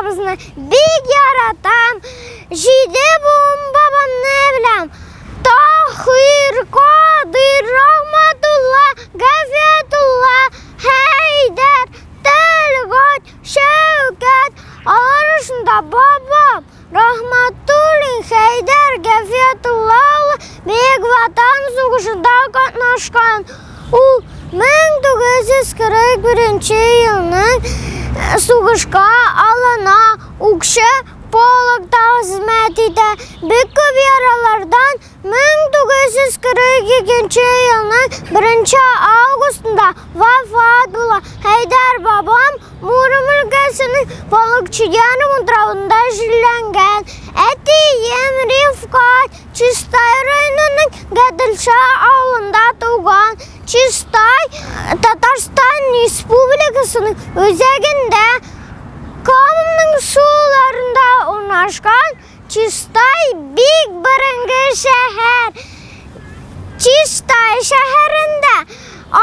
бабабызны бик яратам. Җиде буын бабамны беләм. Таһир, Кадыйр, Рахматулла, Гафиятулла, Хәйдәр, Тәлгать, Шәүкәт. Алар арасында бабам Рахматуллин Хәйдәр Гафиятулла улы Бөек Ватан сугышында катнашкан. Ул 1941 елның сугышка алына, укчы полкта хезмәт итә. Бик күп яралардан 1942 елның 1 августында вафат була. Хәйдәр бабам Муром өлкәсенең Балыкчы ярым утравында җирләнгән. Әтием Рифкать Чистай районының Гаделша авылында туган. Чистай Татарстан Республикасының үзәгендә Каманың суларында урнашкан Чистай бик борынгы шәһәр. Чистай шәһәрендә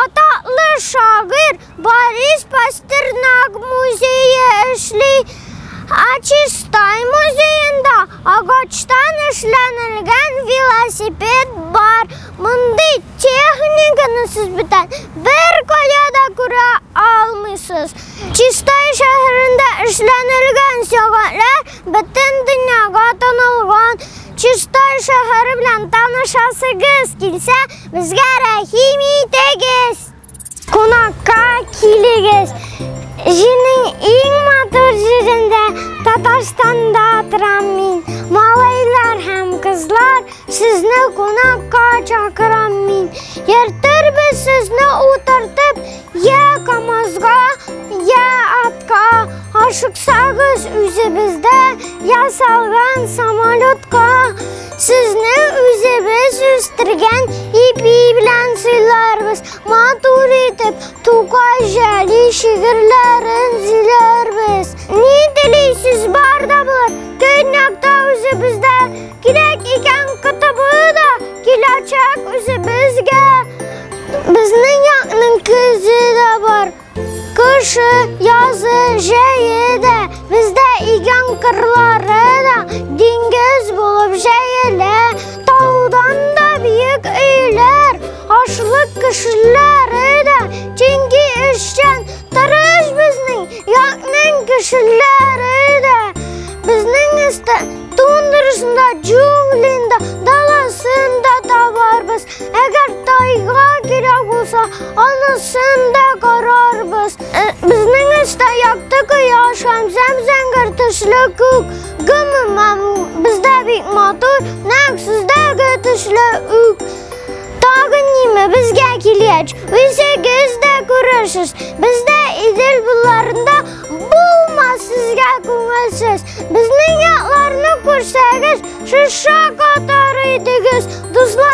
атаклы шагыйрь Борис Пастернак музее эшли. Ә Чистай музеенда агачтан эшләнелгән велосипед бар. Мондый техниканы сез бүтән бер кая да күрә алмыйсыз. Чистай шәһәрендә эшләнелгән сәгатьләр бөтен дөньяга танылган. Чистай шәһәре белән танышасыгыз килсә, безгә рәхим итегез. Кунакка килегез. Җирнең иң матур җирендә Татарстанда торам мин. Малайлар һәм кызлар, сезне кунакка чакырам мин. Йөртербез сезне утыртып, я КАМАЗга, я атка. Ашыксагыз үзебездә ясалган самолетка. Сезне үзебез үстергән ипи белән сыйларбыз. Матур итеп Тукай Җәлил шигырьләрен сөйләрбез. Ни телисез бар да булыр. Көньякта үзебездә кирәк икән котыбы да киләчәк үзебезгә. Безнең якның көзе дә бар. Кышы, язы, җәе дә, бездә иген кырлары да диңгез булып җәелә. Таудан да биек өйләр, ашлык кешеләре дә, чөнки эшчән, тырыш безнең якның кешеләре дә. Безнең өстә тундрасында, джунглинда, даласын да табарбыз. Әгәр тайга кирәк булса, анысын да карарбыз. Безнең өстә якты кояш һәм зәм-зәңгәр төсле күк. Гомумән, бездә бик матур, нәкъ сездәге төсле үк. Тагын ниме безгә килгәч, үзегез дә күрерсез. Бездә Идел буйларында булмас сезгә күңелсез. Безнең якларны күрсәгез, сез шаккатар идегез. Дуслар,